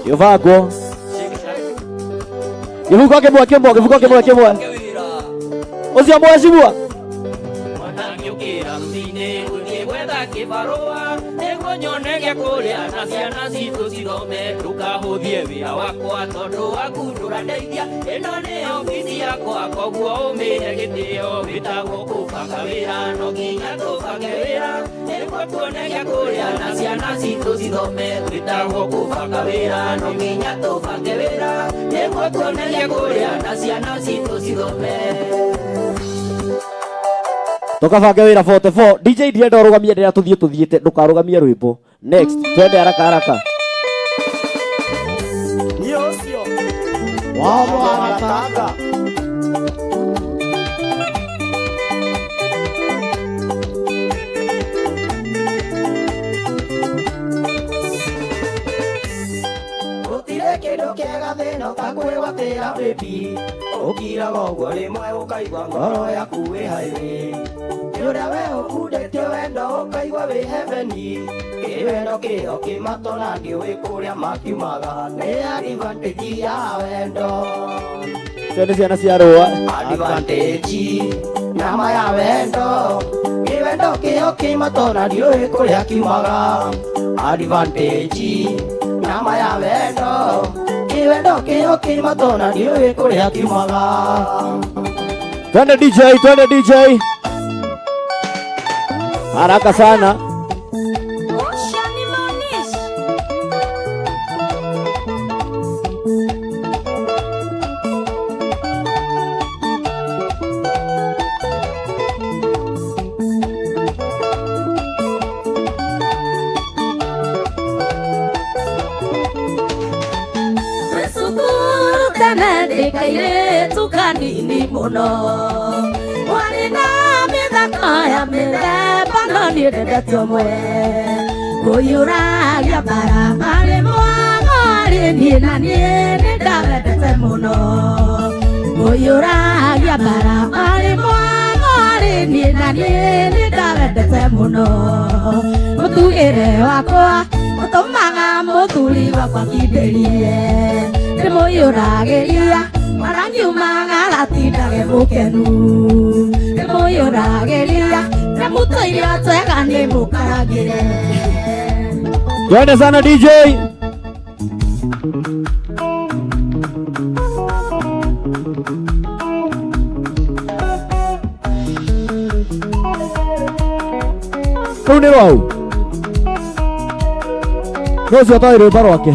Gĩbangwo. Gĩbuko kĩmwe kĩmwe, gĩbuko kĩmwe kĩmwe. Ũcio mheshimiwa. Ngĩũkĩra rũcinĩ gũthiĩ gwetha kĩbarũa nĩguo nyone gĩa kũrĩa na ciana citũ cithome. Ndũkahũthie wĩra wakwa tondũ waku ndũrandeithia. Ĩno nĩ obici yakwa koguo ũmĩhe gĩtĩo. Wĩtagwo kũbanga wĩra, no nginya tũbange wĩra nĩguo tuone gĩa kũrĩa na ciana citũ cithome. Wĩtagwo kũbanga wĩra, no nginya tũbange wĩra nĩguo tuone gĩa kũrĩa na ciana citũ cithome. Tũkabange wĩra 44. DJ ndirenda ũrũgamie ndĩra tũthiĩ tũthiĩte, ndũkarũgamie rwĩmbo. Next, twende haraka haraka. Niĩ ũcio wa mwanatanga. Gũtirĩ kĩndũ kĩega thĩna ũtakwĩgwatĩra baby. Ũkiraga ũguo rĩmwe ũkaigua ngoro yaku wĩ highway. Nĩ ũrĩa we ũkundĩtie wendo ũkaigua wĩ heaven. Kĩwendo kĩo kĩmatona ndiũĩ kũrĩa makiumaga. Nĩ advantage ya wendo. Icio nĩ ciana cia rũa. Advantage nama ya wendo. Kĩwendo kĩo kĩmatona ndiũĩ kũrĩa kiumaga. Advantage nama ya wendo. Kĩwendo kĩo kĩmatona ndiũĩ kũrĩa kiumaga. Twende DJ, twende DJ. Haraka sana. Oshani Monish. Twĩ cukuru tene ndĩ kairĩtu kanini mũno, mwarĩ na mĩthako ya mĩthemba no niĩ ndendete ũmwe. Kũiyũragia mbara marĩ mwago arĩ niĩ na niĩ nĩ ndawendete mũno. Kũiyũragia mbara marĩ mwago arĩ niĩ na niĩ nĩ ndawendete mũno. Mũtugĩre wakwa ũtũmaga mũthuri wakwa kindĩrie, ndĩmũiyũragĩria ona ngiumaga aratindage mũkenu. Ndĩmũiyũragĩria ndĩmũtũirio twega nĩ mũkarangĩre. Twende sana DJ. Rũu nĩ rwau. No ũcio atoĩ rwĩmbo rwake.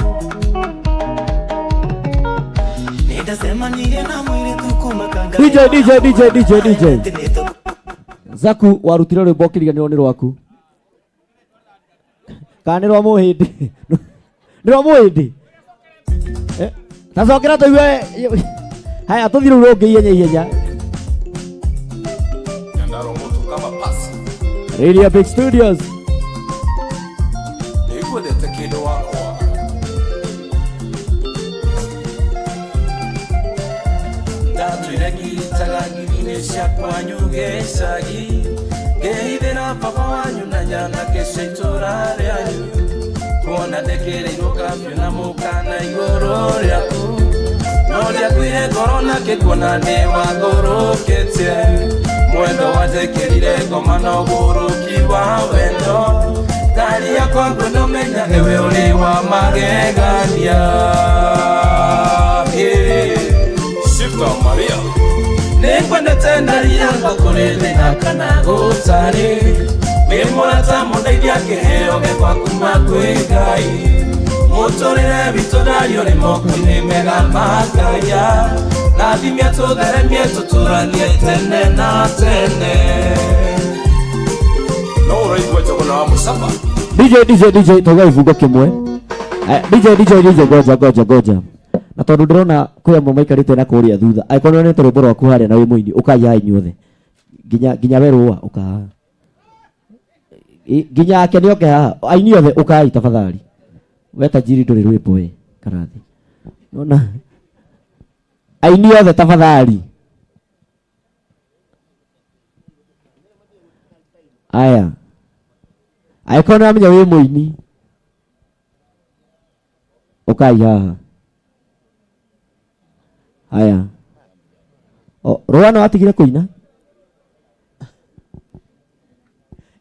Nĩndacemanirie na mũirĩtu kuma Kanga. DJ DJ DJ DJ DJ. Zaku warutire rwĩmbo ũkĩriganĩrwo nĩ rwaku. Kana nĩ rwa mũhĩndĩ. Nĩ rwa mũhĩndĩ. Eh, tacokera tũigue. Haya tũthiĩ rũu rũngĩ ihenya ihenya. Nyandarua moto kama pasi. Radio Big Studios. Nĩngwendete kĩndũ wakwa. Ndatũire ngiritaga ngiri-inĩ cia kwanyu gĩcagi, ngĩhithĩra baba wanyu na nyanake cia itũra rĩanyu. Kuona ndekĩrĩirwo kabiũ na mũkana igũrũ rĩaku, no ndiakuire ngoro nake kuona nĩ wangũrũkĩtie. Mwendo wanjĩkĩrire ngoma na ũgũrũki wa wendo. Ngari yakwa ngwenda ũmenyage we ũrĩ wa magegania. Yeah. Shifter Maria. Nĩngwendete ndari yakwa kũrĩ thĩna kana gũtarĩ. Wĩ mũrata mũndeithia kĩheo gĩakwa kuma kwĩ Ngai. Mũtũrĩre witũ ndari ũrĩ moko-inĩ mega ma Ngai. Rathimia tũtheremie tũtũranie tene na tene. No ũraigua njogona wa mũcaba. DJ DJ DJ tauga ibungo kĩmwe. Eh, DJ DJ DJ goja goja goja. Na tondũ ndĩrona kwĩ amwe maikarĩte na kũrĩa thutha. Angĩkorwo nĩwonete rwĩmbo rwaku harĩa na wĩ mũini, ũkai haha inyuothe. Nginya nginya we rũa ũka haha. Nginya ake nĩoke haha. Aini othe ũkai tafadhali. We tajiri ndũrĩ rwĩmbo ĩ karathi. Nona aini othe tafadhali. Aya. Angĩkorwo nĩwamenya wĩ mũini. Ũkai haha. Haya. O, Rũa watigire kũina?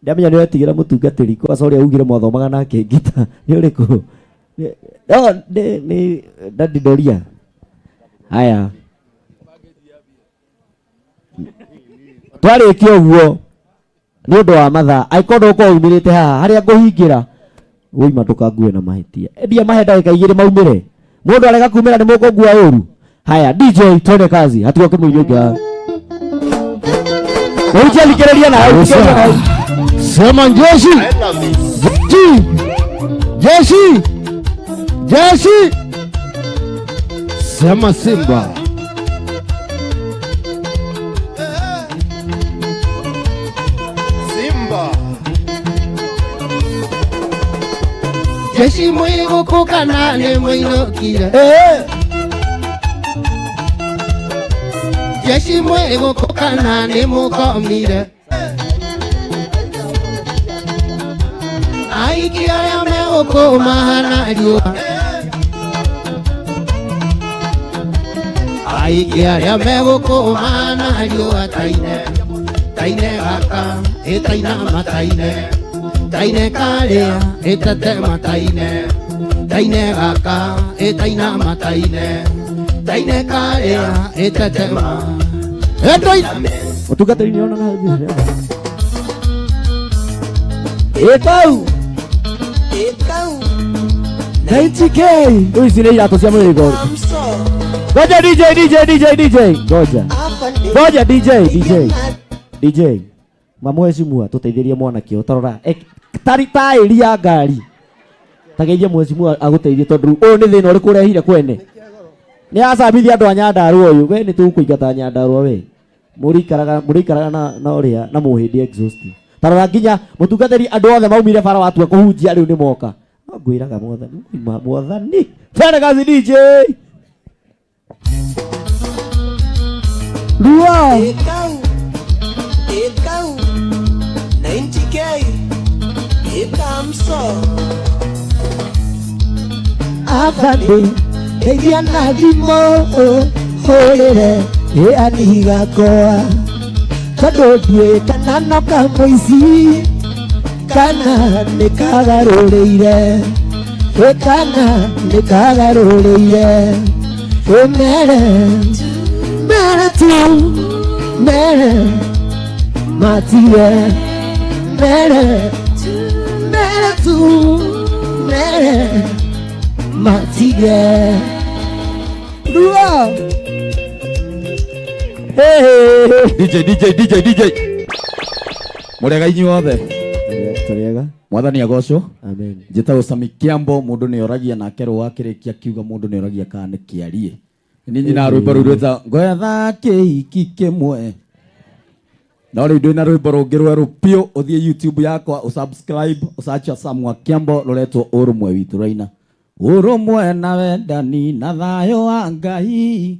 Ndamenya nĩ wetigĩra mũtungatĩri kwaca ũrĩa ugire mwathomaga nake ngita nĩ ũrĩkũ? Oh, nĩ Daddy Doria. Haya. Twarĩkia ũguo nĩ ũndũ wa mathaa angĩkorwo ndũgũkorwo umĩrĩte haha harĩa ngũhingĩra woima ndũkangue na mahĩtia endia mahe ndagĩka igĩrĩ maumĩre mũndũ arega kumĩra nĩ mũkũngua ũru. Haya DJ twende kazi hatigoke mũini ũngĩ haha. Mũhunjia thikĩrĩria na hau, thikĩrĩria na hau. Sema jeshi. Jeshi. Jeshi. Jeshi. Sema Simba. Simba. Jeshi mwiguku kana nĩ mũinũkire. Jeshi mwiguku kana nĩ mũkomire. Aiki arĩa megũkũ mahana riũa. Aiki arĩa megũkũ mahana riũa taine. Taine gaka, ĩtaina mataine. Taine karĩa, ĩtete mataine. Taine gaka, ĩtaina mataine. Taine karĩa, ĩtete ma. Ĩtaina. Mũtungatĩri nĩ ona na hau. Ĩtau. Ĩtau. 90K. Rĩu ici nĩ iratũ cia mũrĩgo. Ngoja DJ DJ DJ DJ. Ngoja. Ngoja DJ DJ. DJ. Mamheshimiwa tũteithĩrie mwanake ũyũ tarora tari taĩri ya ngari. Tageithie mheshimiwa agũteithie tondũ ũyũ nĩ thĩna ũrĩkũ ũrehire kwene. Nĩ acambithia andũ a Nyandarua ũyũ. We nĩ tũgũkũingata Nyandarua we. Mũrĩikaraga na ũrĩa na mũhĩndĩ exhaust. Tarora nginya mũtungatĩri andũ othe maumire bara watua kũhunjia rĩu nĩ moka. No ngwĩraga mwathani, mwathani. Twende kazi DJ. Rua. Ĩtau. Ĩtau. 90K. Ĩtamso. Afande, ndeithia na thimũ hũrĩre ĩani gakwa tondũ ndiũĩ kana no kamũici kana nĩ kagarũrĩire ĩ kana nĩ kagarũrĩire ĩ mere mere tu mere matige mere mere tu mere matige. Rua. Hey. DJ DJ DJ DJ. Mũrega inyuothe. Tũrĩega. Mwathani agocwo. Amen. Njĩtagwo Sami Kiambo mũndũ nĩ oragia nake rũa akĩrĩkia kiuga mũndũ nĩ oragia kana nĩ kĩarie. Niĩ nyina rwĩmbo rũu rwĩtagwo ngwetha kĩhiki kĩmwe. No rĩu ndĩna rwĩmbo rũngĩ rwerũ biũ ũthiĩ YouTube yakwa ũsubscribe ũsearch Sam wa Kiambo rũretwo ũrũmwe witũ raina. Ũrũmwe na wendani na thayũ wa Ngai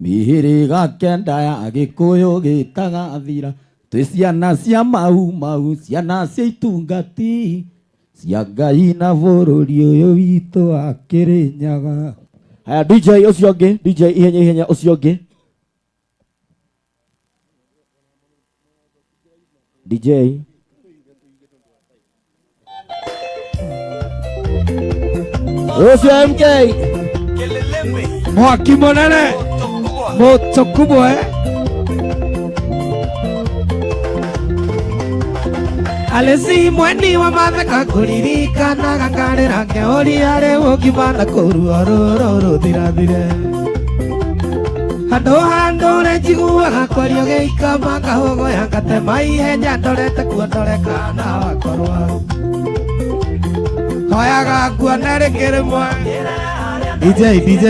mĩhĩrĩga kenda ya Gĩkũyũ gĩtagathira twĩ ciana cia mau mau ciana cia itungati cia Ngai na bũrũri ũyũ witũ wa Kĩrĩnyaga. Haya DJ ũcio ũngĩ, DJ ihenya ihenya ũcio ũngĩ. DJ Ũcio MK. Mwaki mũnene moto kubwa Alesi mweni wa matheka kũririkanaga ngarĩra ngeũria rĩu ũngima kũruo rũrũ rũthirathire handũ handũre njiguaga kwario gĩikama ngahũgũya ngatema ihenya ndorete kuo ndore kana wakorwo hoyaga nguone rĩngĩ rĩmwe. DJ DJ.